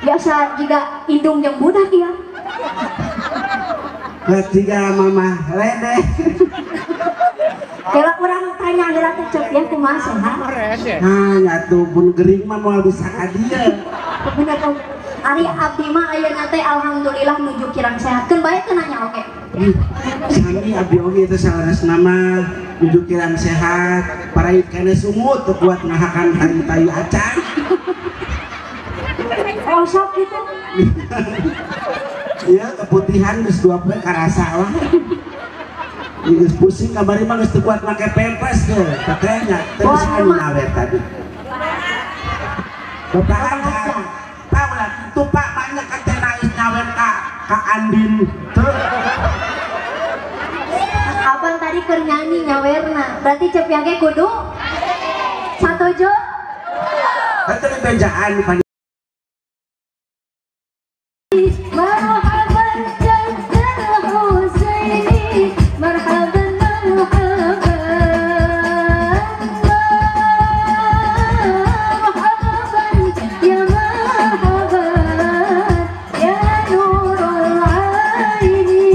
Biasa juga indung jeung budak ya. Ketiga mamah ledeh. Kira urang tanya heula teh Cep ya kumaha sehat? Nah, nyatu pun gering mah moal bisa ka dieu. Bener tuh. Ari abdi mah ayeuna teh alhamdulillah nuju kirang sehat. Keun bae teu nanya oge. Sami abdi oge teh saleresna mah nuju kirang sehat, parait keneh sumut teu kuat ngahakan tai-tai acan. Osok gitu. Iya, keputihan geus 2 poe karasa lah. Geus pusing kamari mah geus teu kuat make pempes teh. Teteh nya teh geus anu nawe tadi. Bapak aja. Tahu lah, itu Pak banyak kan teh nais nyawer ka Andin teu. Abang tadi keur nyanyi nyawerna. Berarti Cep yang ge kudu satuju. Teh bejaan pan. Marhaban Jaddal Husaini, marhaban marhaban, marhaban ya marhaban ya nurul aini,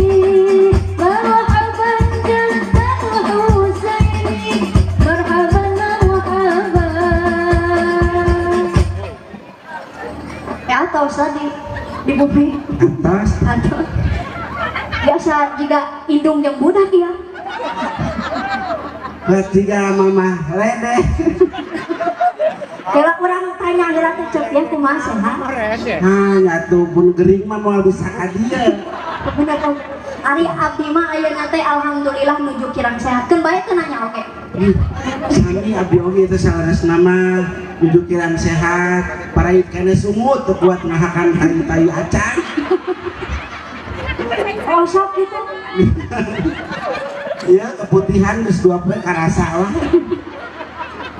marhaban Jaddal Husaini, marhaban marhaban. Ya atau tadi di bumi atas atau biasa juga indung jeung budak ya. Ketiga mamah ledeh. Kira urang tanya heula teh Cep ya kumaha sehat? Nah, nyatu pun gering mah moal bisa ka dieu. Bener tuh. Ari abdi mah ayeuna teh alhamdulillah nuju kirang sehat. Keun bae teu nanya oge. Sami abdi oge teh saleresna mah nuju kirang sehat, parait keneh sumut teu kuat ngahakan tai-tai acan. Osok gitu. Iya, keputihan geus 2 poe karasa lah.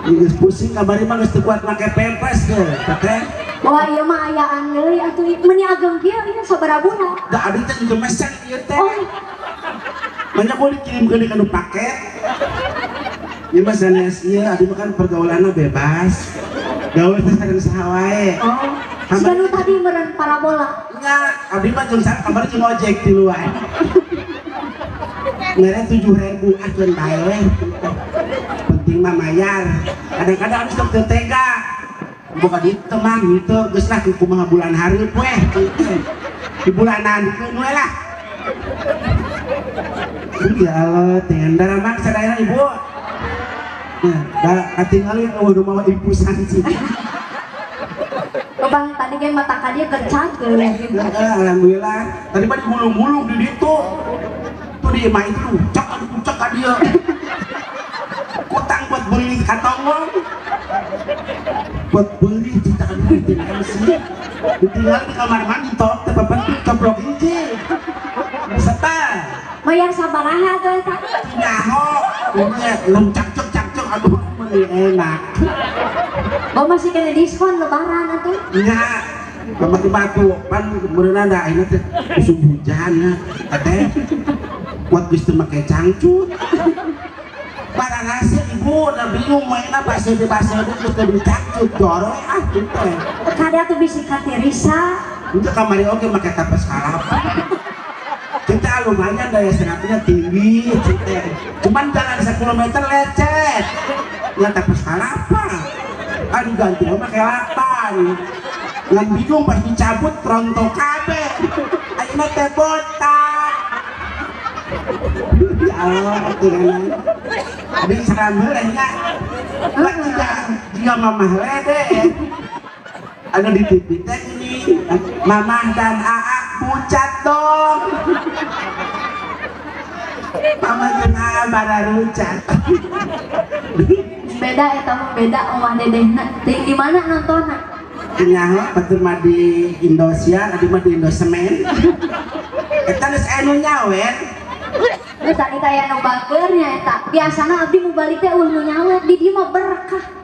Geus pusing kamari mah geus teu kuat make pempes teh. Teteh. Wah, ieu mah ayaan deui atuh meuni ageng kieu ieu sabaraha bulan. Da abdi teh jeung mesen ieu teh. Oh. Banyak boleh dikirimkeun ka nu paket. Ieu mah sanes ieu abdi mah kan pergaulanna bebas. Gaul teh sareng saha wae. Oh. Siga nu tadi meureun parabola. Nya, abdi mah jeung saha kamari jeung ojek tiluan. Mere 7.000 ah keun bae we. Penting mah mayar. Kadang-kadang abdi sok teu tega. Boga ditu mah henteu geus lah kumaha bulan hareup we. Di bulanan keun we lah. Ya Allah, teh daramang sadayana ibu. Nah, da katingali eueuh mawa impusan sih. Bang tadi ge mata ka dieu kercakeun. Alhamdulillah. Tadi mah digulung-gulung di ditu. Tuh di imah itu cak aduh cak ka dieu. Kutang buat beli katonggong. Buat beli cita aduh tinggal sih. Ditinggal di kamar mandi top teh papenting coplok hiji. Serta mayar sabaraha tuh eta? Nyaho, lom cakcuk aduh meuni enak. Bawa masih kena diskon lebaran atuh. Nya, pamati batu pan meureunna da ayeuna teh musim hujan ya. Teteh kuat geus teu make cangcut. Barang hasil ibu da bingung mainna base-base geus teu dicangcut joroh ah teh. Kada atuh bisi katirisa. Henteu kamari oge make tapes kalapa. Kita lumayan daya serapnya tinggi, cite. Cuman jalan 10 meter lecet. Ya tapes kalapa. Aduh ganti mah kelatan. Ngan bingung pas dicabut rontok kabeh. Ayeuna teh botak. Ya Allah, aturan. Abi salam heula nya. Jika mamah lede. Anu di TV teh gini, mamah dan AA pucat dong. Mamah jeung AA bararucat. Beda eta mah beda omah dedehna. Di mana nontonna? Nyaho batur mah di Indosiar, adi mah di Indosemen. Eta geus aya nu nyawer. Geus tadi teh aya nu bager nya eta. Biasana abdi mu balik teh eueuh nu nyawer, di dieu mah berkah.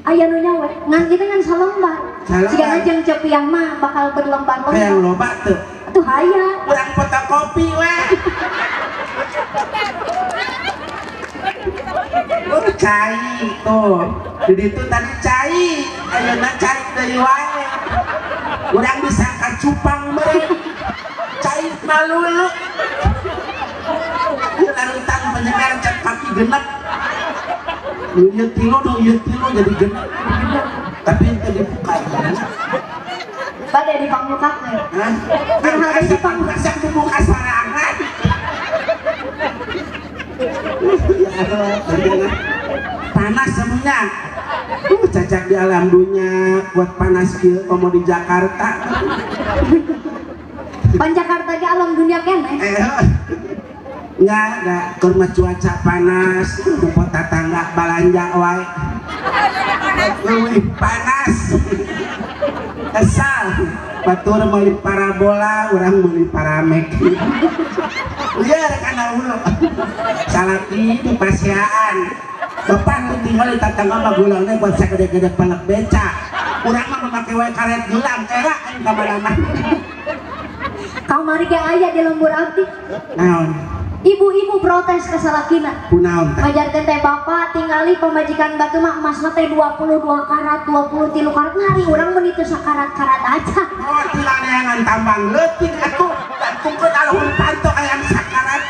Aya nu nyawer, ngan kitu ngan salembar. Sigana jeung Cepiah mah bakal berlembar-lembar. Hayang loba teu? Atuh hayang. Urang fotokopi we. Oh, cai tuh. Di ditu tadi cai, ayeuna cai deui wae. Urang disangka cupang meureun. Cai malulu. Larutang penyegar cek kaki genep. Nu ieu tilu nu ieu tilu jadi genep. Tapi teu dibuka. Bade dipangbukakeun. Hah? Kan asa pangbuka buka sarangan. Panas semuanya. Cacak di alam dunia buat panas kieu komo di Jakarta. Pan Jakarta ge alam dunia keneh. Nya da keur mah cuaca panas, tempat tatangga balanja wae. Leuwih panas. Kesal. Batur meuli parabola, urang meuli paramek. Lieur kana hulu. Salaki di pasiaan. Bapak nu tinggal di tatangga mah gulangna buat sagede-gede pelek beca. Urang mah make wae karet gelang era aing ka mana-mana. Kamari ge aya di lembur abdi. Naon? Ibu-ibu protes ke salakina. Kunaon teh? Majarkeun teh bapak tingali pamajikan batu mah emasna teh 22 karat, 23 karat. Nah, ari urang mun itu sakarat-karat aja. Oh, tilaneangan tambang leutik atuh. Tungkeun alhun panto hayang sakarat.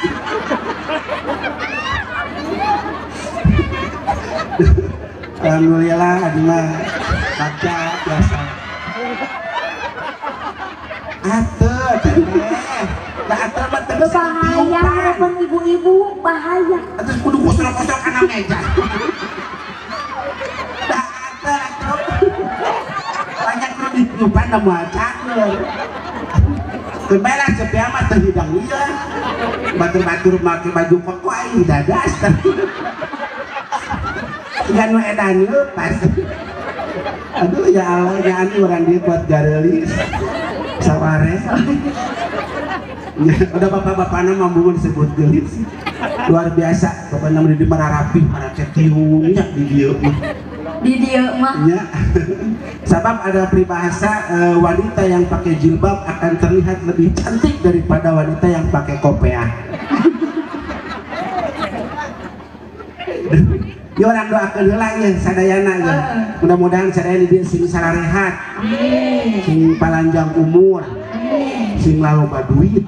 Alhamdulillah adi mah kaca biasa. Atuh teh. Atuh mah teu bisa bahaya harapan ibu-ibu bahaya. Terus kudu kosong-kosong kana meja. Dah atuh atuh. Banyak nu ditiupan da moal caker. Keun bae lah cepea mah teu hidang ieu. Batur-batur make baju koko aing dadas. Siga nu edan leupas. Aduh ya Allah, ya anu urang dieu buat gareulis. Saware. Udah bapak-bapakna mah bungun disebut geulis. Luar biasa, pokoknya mah di mana rapi, mana cetiungnya di dieu mah. Di dieu mah. Ya. Sabab ada peribahasa wanita yang pakai jilbab akan terlihat lebih cantik daripada wanita yang pakai kopiah. Ya orang doakeun heula ieu sadayana ieu. Mudah-mudahan sadayana di dieu sing sararehat. Amin. Sing palanjang umur. Amin. Sing laloba duit.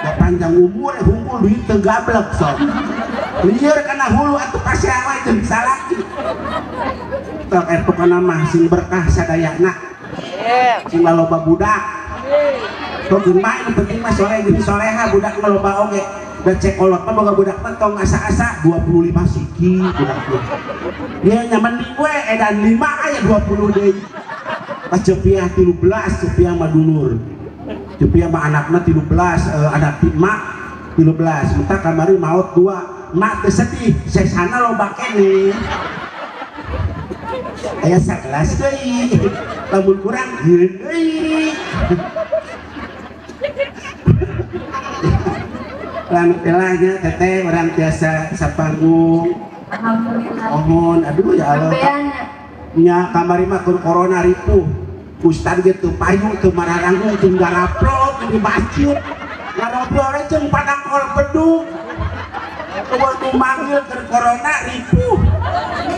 Da panjang umur hungkul duit teu gablek sok. Lieur kana hulu atuh pasea wae jeung salaki. Tok pokona mah sing berkah sadayana. Sing laloba budak. Tok mah nu penting mah soleh jeung soleha budak mah loba oge. Da cek kolot mah boga budak mah tong asa-asa 25 siki budak mah. Dia nyaman mending we edan 5 aya 20 deui. Pas cepiah 13 cepiah mah dulur. Cepiah mah anakna 13 anak mak 13 entah kamari maot 2 mak teu sedih sesana loba keneh. Aya 11 deui. Lamun kurang hieun deui. Alhamdulillahnya teteh orang biasa sapanggung. Alhamdulillah. Mohon aduh ya Allah. Nya kamari mah keur corona ripuh. Ustad ge teu payu teu mararanggung teu ngaraplok di masjid. Ngarobrol jeung padakol bedug. Kudu manggil keur corona ripuh.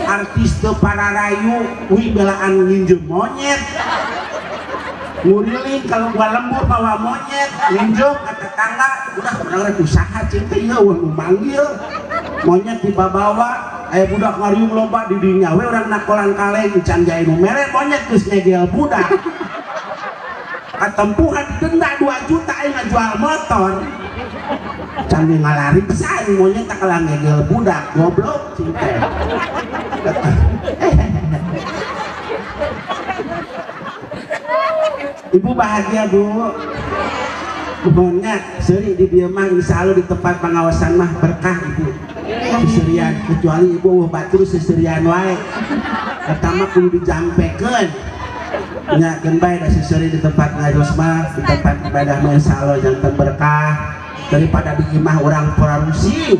Artis teu pararayu uih belaan nginjem monyet. Nguriling kalau gua lembur bawa monyet nginjem ke tetangga udah urang rek usaha cing teh ieu eueuh nu manggil monyet dibabawa aya budak ngariung loba di dinya we urang nakolan kaleng can jae nu mere monyet geus ngegel budak katempuhan denda 2 juta aing ngajual motor can ngalariksan monyet tak kalah ngegel budak goblok cing teh. Ibu bahagia bu, mohonnya seri di dia mah insya Allah di tempat pengawasan mah berkah ibu. Seserian kecuali ibu wah batur seserian wae. Pertama kudu dijampekeun. Nya keun bae da seseri di tempat ngajos mah, di tempat ibadah mah insya Allah janten berkah daripada di imah urang porarusi.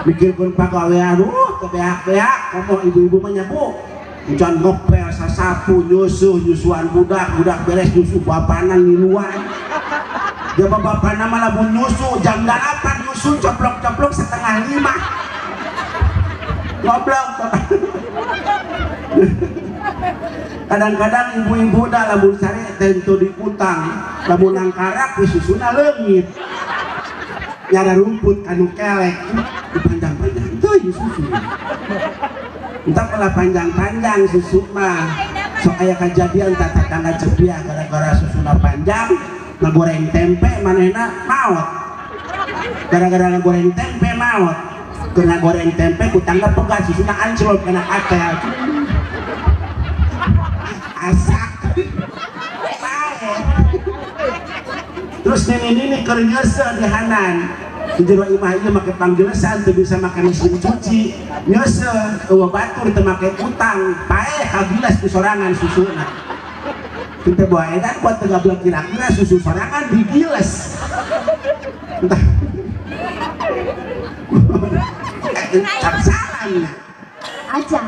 Mikirkeun pagawean kebeak-beak komo ibu-ibu mah nya bu. Ucan ngepel sasapu nyusuh nyusuan budak budak beres nyusuh bapana ngiluan. Dia bapana malah mun nyusuh jam 8 nyusuh coplok-coplok 4:30. Goblok. Kadang-kadang ibu-ibu dah lamun sare tentu dikutang, lamun nangkarak we susuna leungit. Nyara rumput kanu kelek dipanjang-panjang teuing susu. Entah kalau panjang-panjang susu mah sok aya kajadian tetangga cepiah gara-gara susuna panjang ngagoreng tempe manehna maot. Gara-gara ngagoreng tempe maot. Keur ngagoreng tempe ku tangga pegat susuna anjlok kana katel. Asak. Maot. Terus nini-nini keur nyeuseuh di hanan. Di jero imah ieu make panggelesan teu bisa make mesin cuci. Nyeuseuh eueuh batur teu make utang, paeh kagilas ku sorangan susuna. Kita bawa edan buat teu gablek kira-kira susu sorangan digiles. Entah. Cap salam. Aja.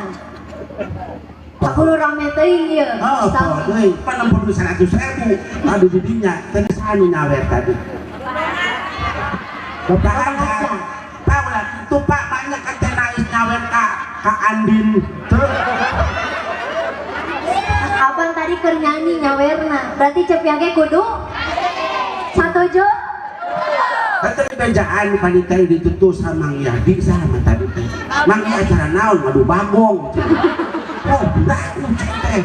Aku rame teuing ieu. Oh, deui, pan 100.000. Aduh didinya, teu saha nu nyawer tadi. Bapak Aja. Pak ulah kitu Pak, banyak kan teh nais nyawer ka Andin. Teu. Abang tadi keur nyanyi nyawerna. Berarti cepiah ge kudu satojo. Tadi bejaan panitia ditutup sama Mang Yadi sama tadi teh. Mang acara naon ngadu bagong. Oh, budak teh.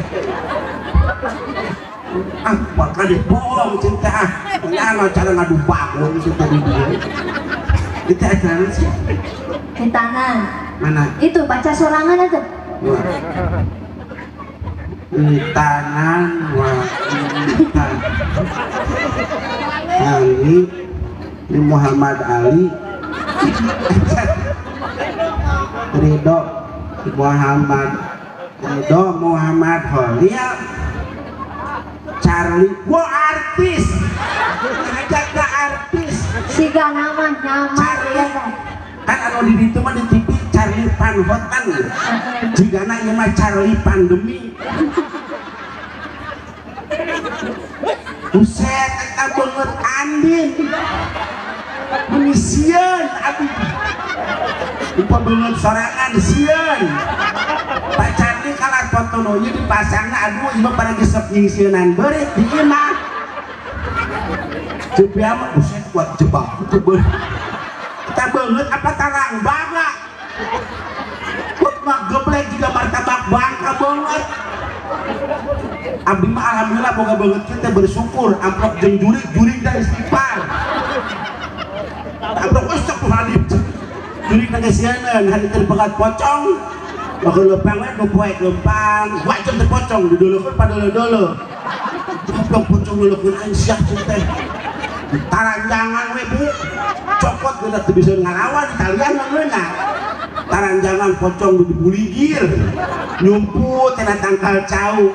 Ah, bakal dibohong cinta ah. Ngan acara ngadu bagong cinta di dia. Itu acara sih. Hitanan. Mana? Itu baca sorangan aja. Hitanan wa hitan. Ali ini Muhammad Ali. Ridho Muhammad Ridho Muhammad Khalil Charlie. Wah artis. Ngajak ke artis. Siga nama nyaman. Charlie. Kan anu di ditu mah di TV Charlie Van Houten. Jigana ieu mah Charlie Pandemi. Buset eta beungeut Andin. Meni sieun abdi. Rupa beungeut sorangan sieun. Pak Charlie kalah foto nu ieu dipasangna aduh ieu mah pada gesep nyingsieunan beurit di imah. Cepiah mah buset kuat jebak itu beurit. Kita beungeut apa tarang bangga. Kuat mah geblek juga martabak bangka beungeut. Abdi mah alhamdulillah boga beungeut kita bersyukur amplop jeung jurig jurig da istighfar. Amplop astagfirullahaladzim. Jurig na gesieun hari teu pegat pocong. Bakal lempang we nu poek lempang, wajan teu pocong didoleukeun padolo-dolo. Amplop pocong leuleukkeun aing siah teh. Taranjangan we Bu. Cokot geuna teu bisa ngalawan talian ngeunah. Taranjangan pocong dibuligir. Nyumput tina tangkal cau.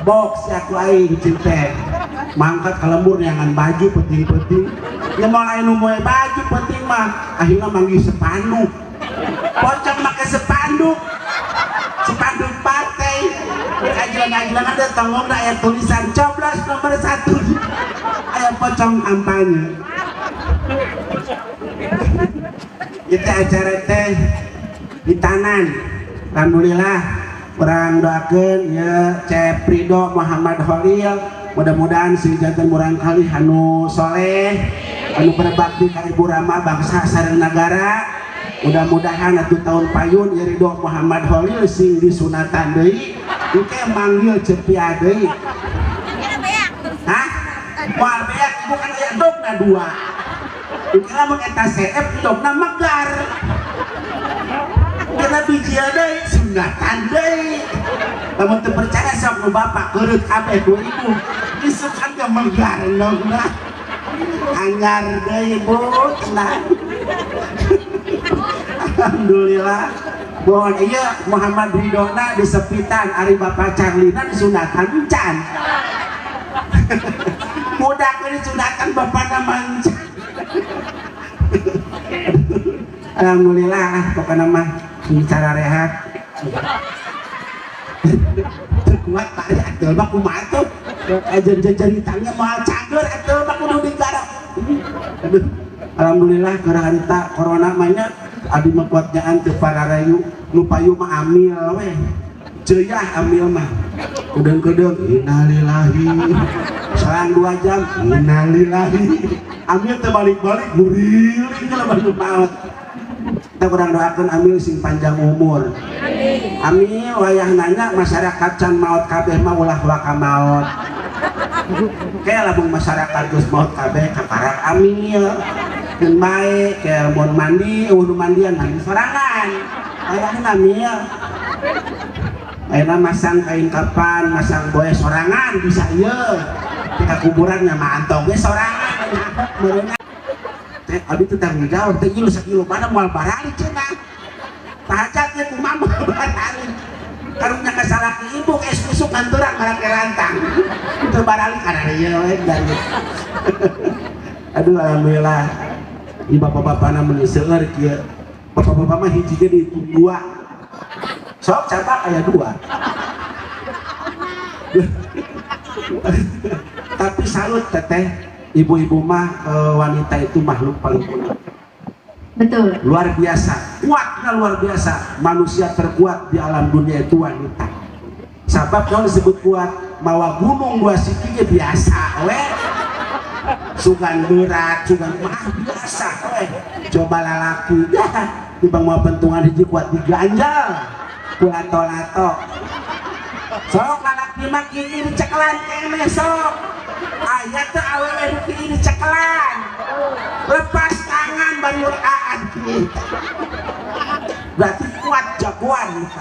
Box ya ku aing cinta. Mangkat ka lembur neangan baju penting-penting. Nya moal aya nu moe baju penting mah akhirna manggih sepanduk. Pocong make sepanduk. Sepanduk partai. Ajelang-ajelang ada tonggongna aya tulisan coblos nomor 1. Aya pocong kampanye. Itu acara teh di tanan. Alhamdulillah urang doakeun ya Cep Ridho Muhammad Khalil mudah-mudahan sing janten murangkalih anu soleh anu berbakti ka Ibu Rama bangsa sareng nagara. Mudah-mudahan atuh tahun payun ya Ridho Muhammad Khalil sing disunatan deui engke manggil Cepiah deui. Hah? Moal beak ibu kan aya dogna dua. Engke lamun eta CF dogna megar. Karena biji deui sunatan deui. Lamun teu percaya sok nu bapak keureup kabeh ku ibu. Isuk kan ge megar dogna. Anyar deui Bu, tenang. Alhamdulillah. Mohon ieu Muhammad Ridhona disepitan ari Bapak Charlina disunatan encan. Budak disunatan bapakna mancan. Alhamdulillah pokokna mah cara rehat. Kuat Pak atuh mah kumaha tuh? Ajeun jajaritangnya moal cager atuh mah kudu digarap. Aduh, alhamdulillah keur harita corona mah nya abdi mah kuat nyaan teu pararayu nu payu mah amil weh. Jeyah amil mah kedeng-kedeng innalillahi selang 2 jam innalillahi amil teh balik-balik guriling kalau balik maut. Kita kurang doakan amil sing panjang umur. Amil wayah nanya masyarakat can maut kabeh mah ulah waka maut. Kayak lamun masyarakat geus maut kabeh kakarak amil keun bae kayak mun mandi eueuh nu mandian mandi sorangan. Wayahna amil ayeuna masang kain kapan, masang boe sorangan bisa ieu. Tika kuburan nya mah antong ge sorangan meureunna. Teh abdi teh tanggung jawab teh ieu sakilo mana moal barali cenah. Pahajat ge kumaha moal barali. Karunya ka salaki ibu es isuk kanturan marake rantang. Teu barali kana ieu we dan. Aduh alhamdulillah. Ieu bapak-bapana meuni seueur kieu. Bapak-bapak mah hiji ge dihitung 2. Sok capak aya 2. Tapi salut teteh, ibu-ibu mah wanita itu makhluk paling unik. Betul. Luar biasa, kuatnya luar biasa. Manusia terkuat di alam dunia itu wanita. Sabab kalau disebut kuat, mawa gunung 2 siki ge biasa we. Sugan berat, sugan mah biasa we. Coba lalaki, ya, timbang mau pentungan hiji kuat diganjal. Lato-lato sok lalaki mah kieu dicekelan keneh sok aya teh awewe nu kieu dicekelan lepas tangan baru aan kieu berarti kuat jagoan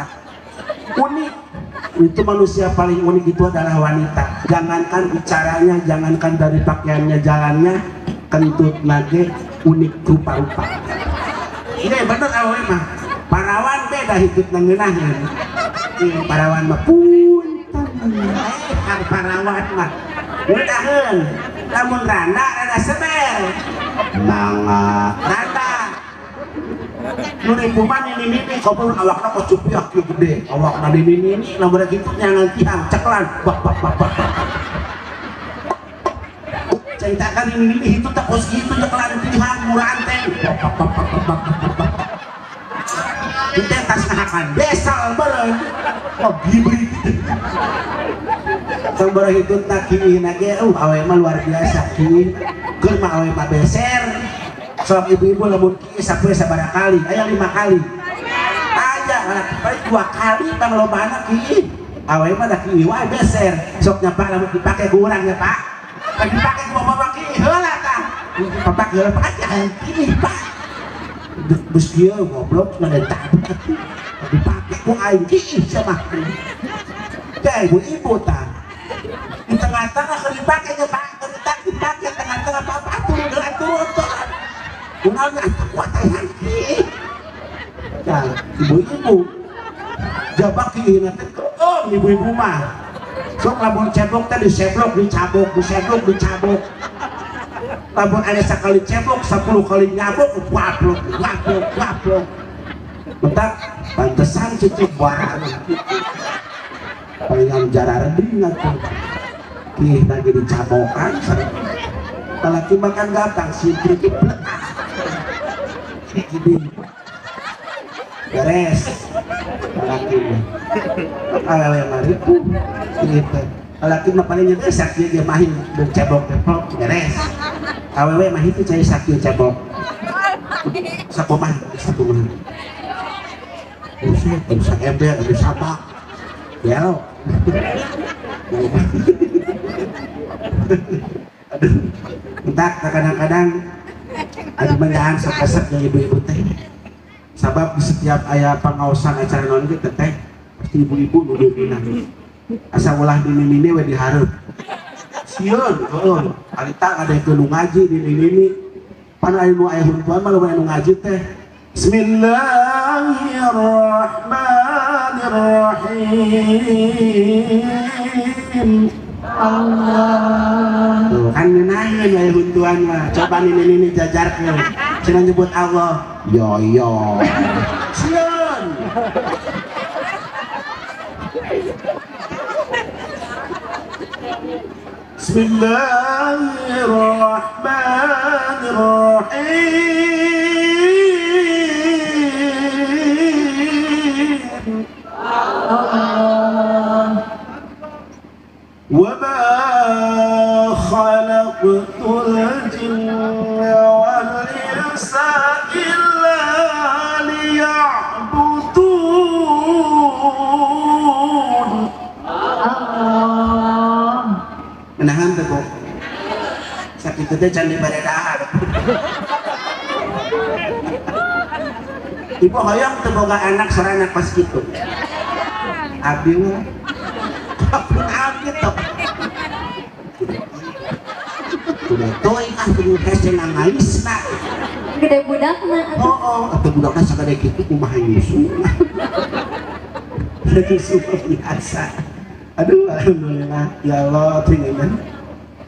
unik. Itu manusia paling unik itu adalah wanita. Jangankan bicaranya, jangankan dari pakaiannya, jalannya, kentut nage unik rupa-rupa. Ini bener awewe mah. Parawan beda hitut ngeunahkeun. Ieu parawan mah punten. Kan parawan mah ngeunaheun. Lamun randa rada sebel. Mangga randa. Nu ribu mah nini-nini kopo awakna kok cupiak kieu gede. Awakna nini-nini lamun kitu nyangan tihang cekelan bak bak bak bak. Ceritakan nini-nini hitut teh kos kitu cekelan tihang muraan teh. Bak bak bak bak bak bak. Kita tas ngahakan besal beureun oh gibri gitu tong barang hitut na kieu na ge awe mah luar biasa kieu keur mah awe mah beser sok ibu-ibu lamun kieu sapoe sabaraha kali aya 5 kali aya paling 2 kali tang lobana kieu awe mah da kieu wae beser sok nya Pak lamun dipake ku urang nya Pak dipake ku bapak kieu heula tah bapak heula Pak kieu Pak bus kieu goblok ngan tabrak dipake ku aing kieu sia mah teh ibu-ibu tah di tengah-tengah keur dipake nya Pak keur dipake tengah-tengah apa turun geura turun tuh kunaon nya kuat aya kieu tah ibu-ibu jabak kieu na teh oh ibu-ibu mah sok lamun cebok teh diseblok dicabok diseblok dicabok lamun ada sekali cebok 10 kali nyabok wablok wablok wablok bentar pantesan cucu barang palingan jararding atuh kih lagi dicabokan laki makan gampang sintri jeblek gini beres laki mah awewe mah ripuh gitu laki mah paling nyedeh sakit dia mahin cebok deplok beres awewe mah itu cai sakit cebok sakumaha sakumaha buset bisa ember bisa sabak belok aduh entak kadang-kadang ada banyakan sok-sok yang ibu-ibu teh sabab di setiap aya pangaosan acara naon ge teh pasti ibu-ibu nu dominan asa ulah nini-nini we dihareup sieun heueuh alita ada nu ngaji nini-nini pan aya nu aya huntuan mah lamun anu ngaji teh Bismillahirrahmanirrahim Allah tuh kan ngeunaheun aya huntuan mah coba nini-nini jajarkeun cenah nyebut Allah yo yo sieun Bismillahirrahmanirrahim. Allah. khalaqtul jinna wal insa illa liya'budun. Allah. Menahan teh kok. Sakitu teh can dibere dahar. Ibu hoyong teu boga anak sorana pas kitu. Abdi mah abdi teh. Kudu teuing ah kudu hese nangalisna. Gede budakna atuh. Oh, atuh budakna sagede kitu kumaha nyusuna. Nyusu biasa. Aduh alhamdulillah ya Allah tinggal.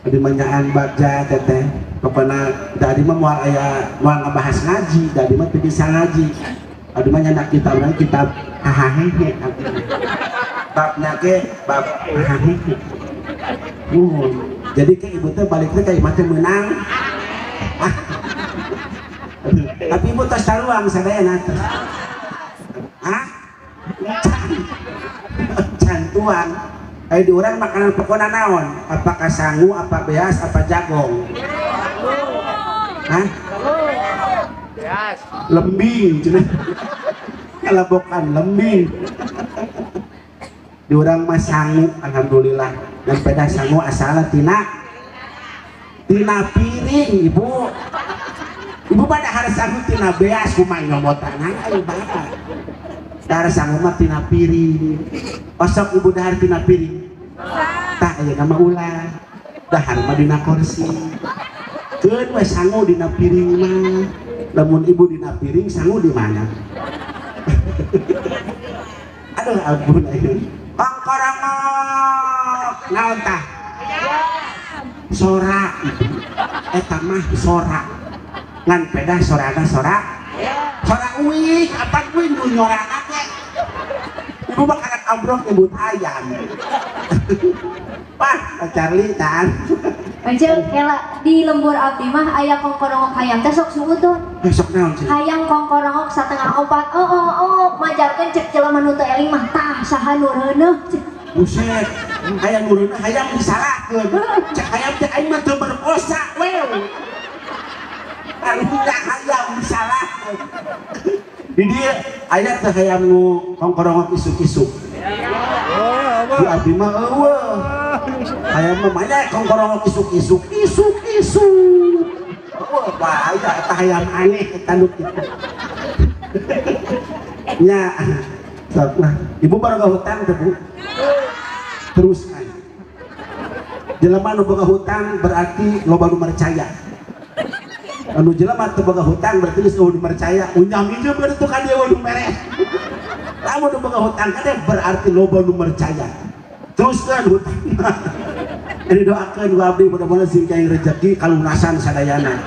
Abdi manyaan bagja teteh. Pokona da adi mah moal aya moal ngabahas ngaji, da adi mah teu bisa ngaji. Abdi mah nyandak kitab urang kitab hahahehe abdi. Babna ge bab hahahehe. Jadi ke ibu teh balik teh ka imah teh meunang. Tapi ibu tos taruang sadayana teh. Hah? Can tuang. Ayo di urang makanan pokona naon? Apakah sangu, apa beas, apa jagong? Hah? Lembing cenah. Kalebokan lembing. Di urang mah sangu alhamdulillah. Dan peda sangu asalna tina piring ibu. Ibu pada harus sangu tina beas kumaha nyomotan ayo bapak. Dahar sangu mah tina piring. Osok ibu dahar tina piring. Tah aya nama ulah. Dahar mah dina kursi. Keun we sangu dina piring mah. Lamun ibu dina piring sangu di mana? Aduh ampun ayeuna. Kongkorongok. Naon tah? Sora ibu. Eta mah sora. Ngan pedah sorana sora. Sora uing, apa uing nu nyorana teh? Ibu mah karak ambrok nyebut ayam. Wah, Charlie tan. Anjeun kela di lembur abdi mah aya kongkorongok hayam teh sok suudon. Sok naon sih? Hayam kongkorongok 3:30. Oh, majarkeun cek jelema nu teu eling mah tah saha nu reuneuh. Buset, hayam nu reuneuh hayam disalahkeun. Cek hayam teh aing mah teu berkosa wew. Karunya hayam disalahkeun. Di dieu aya teh hayam nu kongkorongok isuk-isuk. Di abdi mah eueuh. Hayam mah banyak kongkorongok isuk-isuk, isuk-isuk. Wah, bahaya eta hayam aneh eta nu kitu. Nya, sok lah. Ibu baru hutang teh, Bu. Teruskan. Jelema nu boga hutang berarti loba nu percaya. Anu jelema teu boga hutang berarti geus eueuh nu percaya. Unyam minjem berarti ka dieu nu mere. Lamun nu boga hutang ka berarti loba nu percaya. Teruskan hutang. Ini doakeun ku abdi mudah-mudahan sing kaing rezeki kalunasan sadayana.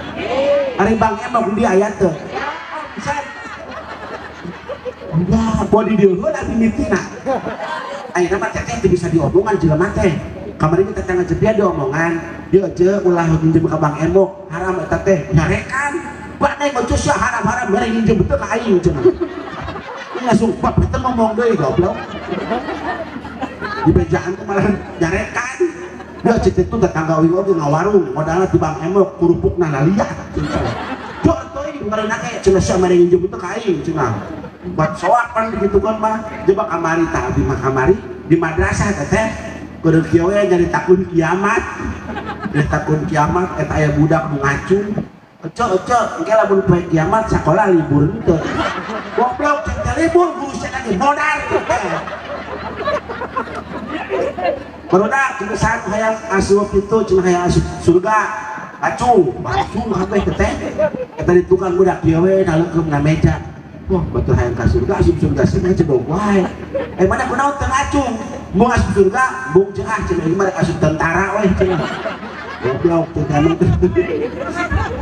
Ari Bang Emok di aya teu? Wah, poe di dieu heula abdi mitina. Ayeuna mah teteh teu bisa diomongan jelema teh. Kamari mah tetangga jepia diomongan, dieu je ulah minjem ka Bang Emok, haram eta teh. Nyarekan. Bade ngocus sia haram-haram mere minjem teu ka aing cenah. Ini langsung bab eta ngomong deui goblok. Di bejaan teh malah nyarekan. Dia cek itu tetangga uing oge ngawarung, modalna di Bang Emok kerupukna laliat. Dok teuing marena ge cenah sia mere nginjem teu ka aing cenah. Buat soak pan gitu kan mah. Coba kamari tah abdi mah kamari di madrasah teh kudu kieu we nyaritakeun kiamat. Nyaritakeun kiamat eta aya budak nu ngacung. Ece ece engke lamun poe kiamat sakola libur henteu. Goblok cek teh libur guru sia lagi modar teh. Barudak cenah saat hayang asup itu cenah hayang asup surga. Acung, acung kabeh teh. Eta di tukang budak kieu we naleukeum na meja. Wah, betul hayang ka surga asup surga cenah cedok wae. Eh mana kunaon teu ngacung? Mau asup surga, bung ceah cenah ieu mah rek asup tentara we cenah. Goblok teh kana.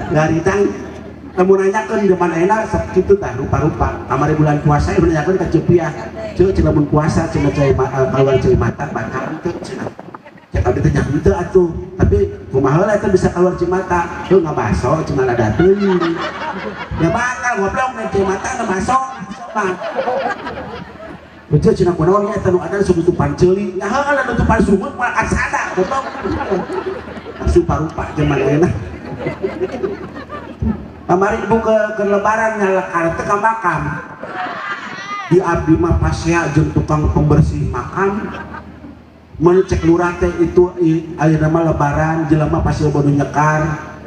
Garitang lamun nanyakeun depan ayeuna sok kitu tah rupa-rupa. Kamari bulan puasa ieu nanyakeun ka Cepiah. Ceu cenah mun puasa cenah cai keluar cai mata batal teu cenah. Cek abdi teh nya henteu atuh. Tapi kumaha heula eta bisa keluar cai mata? Heuh ngabaso cenah lada teuing. Ya batal goblok nek cai mata ngabaso mah. Betul cenah kunaon nya eta nu ada sok nutupan ceuli. Nya heuh nutupan sungut moal kasada goblok. Rupa-rupa zaman ayeuna. Kamari ibu ke lebaran nyalekar teh ka makam. Di abdi mah pasea jeung tukang pembersih makam. Mun cek lurah teh itu ayeuna mah lebaran jelema pasti bodo nyekar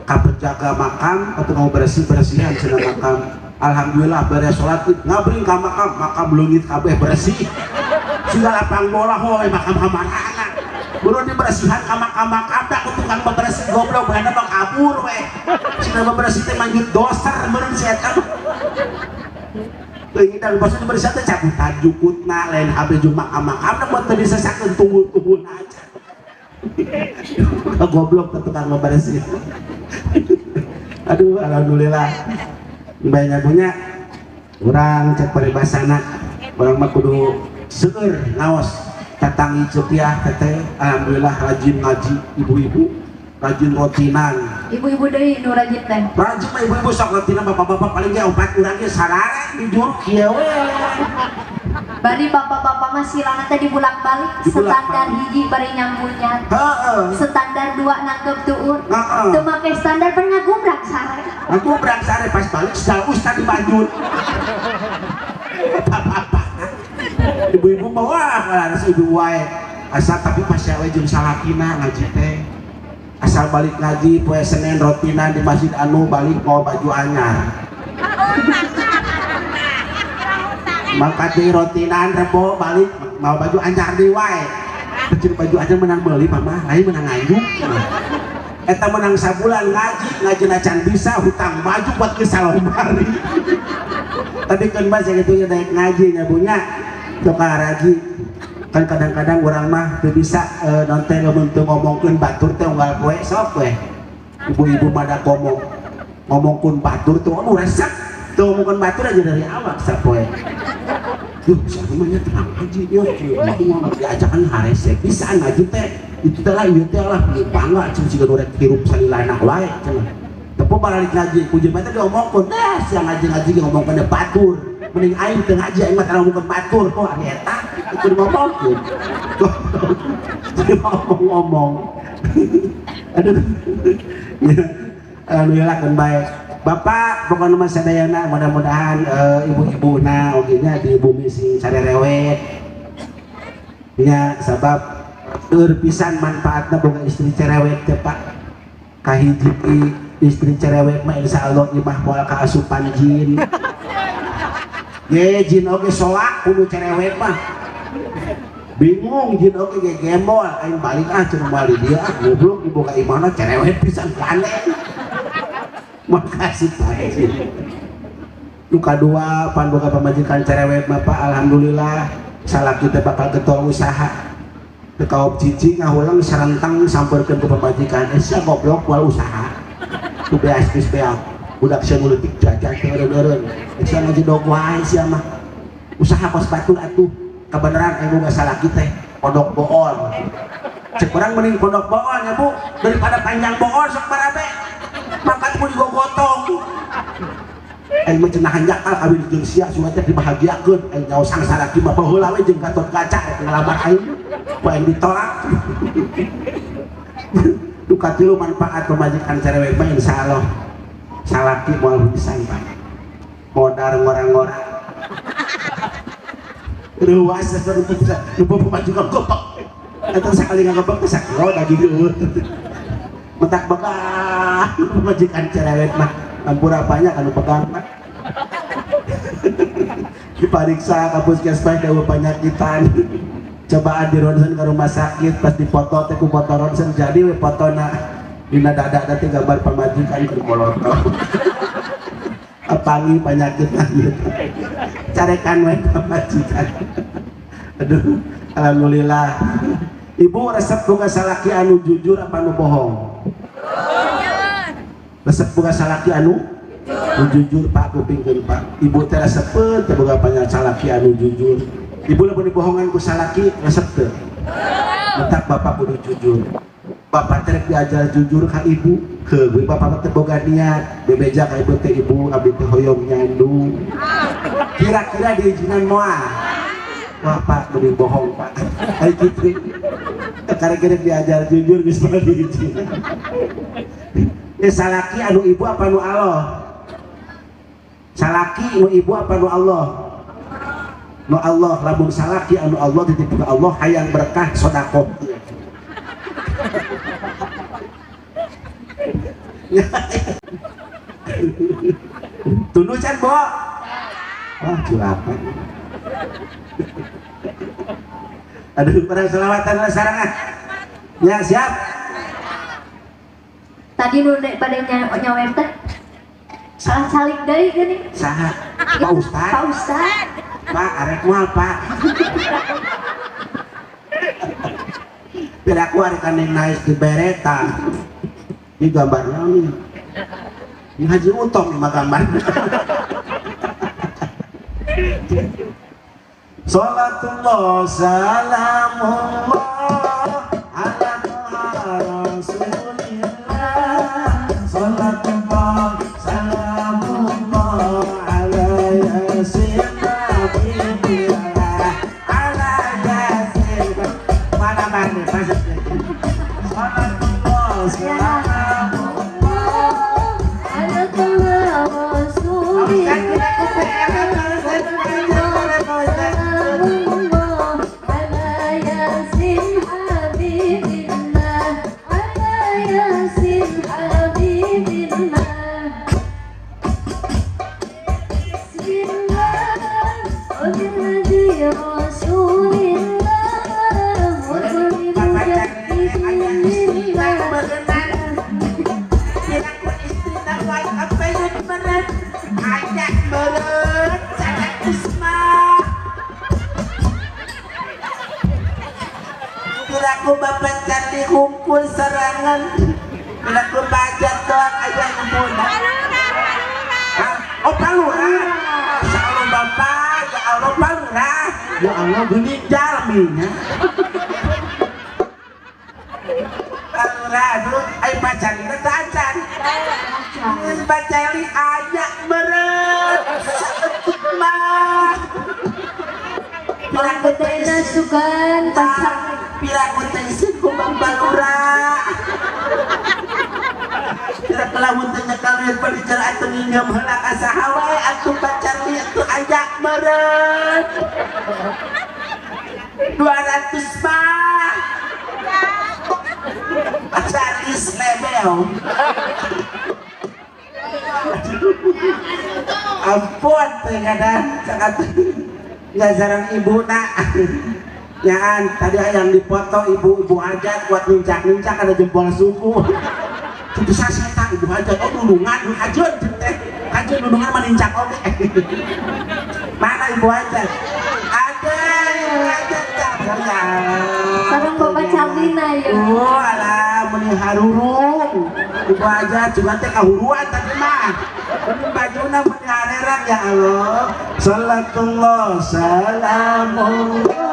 ka penjaga makam atau mau bersih-bersihan cenah makam. Alhamdulillah beres salat id ngabring ka makam, makam leungit kabeh bersih. Sudah lapang bola hoy makam kamarana. Buru dibersihan ka makam-makam da ku tukang bebersih goblok baheuna mah kabur we. Cenah bebersih teh manjut doser meureun si eta. Teuing da basa dibersihan teh cabutan jukutna lain kabeh jeung makam-makam da buat teu disesakeun tunggul-tunggulna aja. Goblok teh tukang bebersih. Aduh alhamdulillah. Banyak punya orang cek paribasana orang mah kudu seueur ngaos tatangi cepiah teteh alhamdulillah rajin ngaji ibu-ibu rajin rotinan ibu-ibu deui nu rajin teh rajin mah ibu-ibu sok rotinan bapak-bapak paling ge opat urang ge sarare di juru kieu we bari bapak-bapak mah silana teh dibulak-balik standar hiji bari nyambungnya heeh standar dua nangkep tuur teu make standar pernah ngagumrak sare ngagumrak sare pas balik sedal ustad di Banjur bapak-bapak ibu-ibu mah wah kalau ibu wae asal tapi pas we jeung salakina ngaji teh asal balik ngaji poe Senin rotinan di masjid anu balik mau baju anyar mangkat di rotinan rebo balik mau baju anyar deui wae kecil baju anyar menang meuli mama lain menang nganjuk eta menang sabulan ngaji ngaji acan bisa hutang baju buat ke salomari tapi kan bahasa gitu nya daek ngaji nya bunya tukar ngaji kan kadang-kadang orang mah teu bisa nonton lamun teu ngomongkeun batur teh unggal poe sok we ibu-ibu mah da ngomong ngomongkeun batur teh aduh resep teu ngomongkeun batur aja dari awal sapoe duh siapa mah nya tenang ngaji ieu mah diajakan harese bisa ngaji teh itu teh lah ieu teh lah bangga cenah siga nu rek hirup salilana wae cenah tepo balik ngaji ku jelema teh diomongkeun dah sia ngaji-ngaji ge ngomongkeun batur mending aing teu ngaji aing mah tara ngomongkeun batur oh ari eta itu diomongkeun jadi ngomong-ngomong aduh alhamdulillah kan baik bapak pokoknya mah sadayana mudah-mudahan ibu-ibuna oge nya di bumi sing sarerewet nya sabab eur pisan manfaatna boga istri cerewet teh Pak kahiji istri cerewet mah insyaallah imah moal kaasupan jin ye jin oge solak kudu cerewet mah bingung jin oge ge gembol aing balik ah cenah moal di dieu ah goblok ibu ka imahna cerewet pisan gandeng makasih Pak jin nu kadua pan boga pamajikan cerewet mah Pak alhamdulillah salaki teh bakal getol usaha teu kaop cicing ngahulang sarentang sampeurkeun ku pamajikan sia goblok moal usaha tu beas geus beak budak sia nu leutik jajan teu eureun-eureun sia ngaji dog wae sia mah usaha kos batur atuh kabeneran aing boga salaki teh pondok bool cek urang mending pondok bool nya Bu daripada panjang bool sok barabe mangkat ku digogotong aing mah cenah hanjakal kawin jeung sia sugan teh dibahagiakeun aing nyaho sang salaki mah baheula we jeung Gatot Kaca rek ngalamar aing ku aing ditolak duka tilu manfaat pemajikan cerewet mah insyaallah salaki moal pisan Pak modar ngorang-ngorang ruas bisa lupa pemajikan gopek eta sakali ngagepek teh sakilo daging eueuh mentak begang pemajikan cerewet mah ampura banyak anu pegang mah dipariksa ka puskesmas da penyakitan cobaan di ronsen ke rumah sakit pas dipoto teh ku foto ronsen jadi we fotona dina dada teh gambar pamajikan keur molotot apangi penyakit gitu carekan we pamajikan aduh alhamdulillah ibu resep boga salaki anu jujur apa anu bohong resep boga salaki anu jujur Pak kupingkeun Pak ibu teh resepeun teh boga salaki anu jujur ibu lamun dibohongan ku salaki resep teu mentak bapak kudu jujur bapak teh diajar jujur ka ibu heuh bapak teh boga niat bebeja ka ibu teh ibu abdi teh hoyong nyandu kira-kira diizinan moal wah Pak mending bohong Pak ai kitu Karek-karek diajar jujur geus pada hiji. Salaki anu ibu apa nu Allah? Salaki nu ibu apa nu Allah? Nu Allah. Lamun salaki anu Allah titip ka Allah hayang berkah sedekah. Tunduh can, Bo? Wah, culapan. Aduh, kurang selawatan lah sarang ah. Ya, siap. Tadi nu pada nyawer teh salah salik deui geuning. Saha? Pak Ustad. Pak Ustad. Pak, arek moal, Pak. Biar aku arek kandeng naik di bereta. Ini gambarnya nih. Ini Haji Utom nih mah gambar. Salatullah salamullah ala Rasulillah. Salatullah salamullah ala Yasin Habibillah. Ala Yasin. Mana mana masuk lagi. Salatullah salamullah ala Rasulillah. Aku bapak candi kumpul serangan, bila aku baca doang aja ngumpul. Oh palura, ya Allah bapak, ya Allah palura, ya Allah gini jalminya. Palura, aduh, ayo pacar ini tacan, pacar ini ayak beret, mah. Aku teh sukan pacar. Pira ku teh isin ku Bang Palura. Pira kelamun teh nyekal duit panicar atuh nginjem heula ka saha wae atuh pacar li atuh ayak meureun. 200 mah. Pacar is lebel. Ampun teh kadang sangat nggak jarang ibu nak. Yaan, tadi yang dipoto ibu-ibu hajat buat nincak-nincak ada jempol suku. Itu saya ibu hajat, oh dulungan, hajat teh, hajat dulungan mah nincak oke. Mana ibu hajat? Ada ibu hajat ya. Sareng Bapak Carlina ya. Oh alah, meni harurung. Ibu hajat juga teh kahuruan tadi mah. Ini bajuna meni harerang ya Allah. Salatullah salamullah.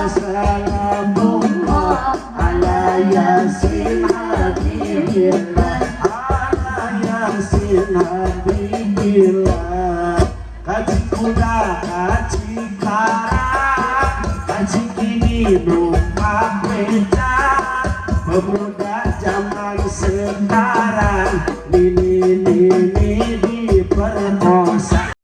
Salamullah ala Yasin Habibillah, ala Yasin Habibillah. Kaji kuda, kaji kara, kaji kini numpak becak. Pemuda zaman sekarang nini nini diperkosa.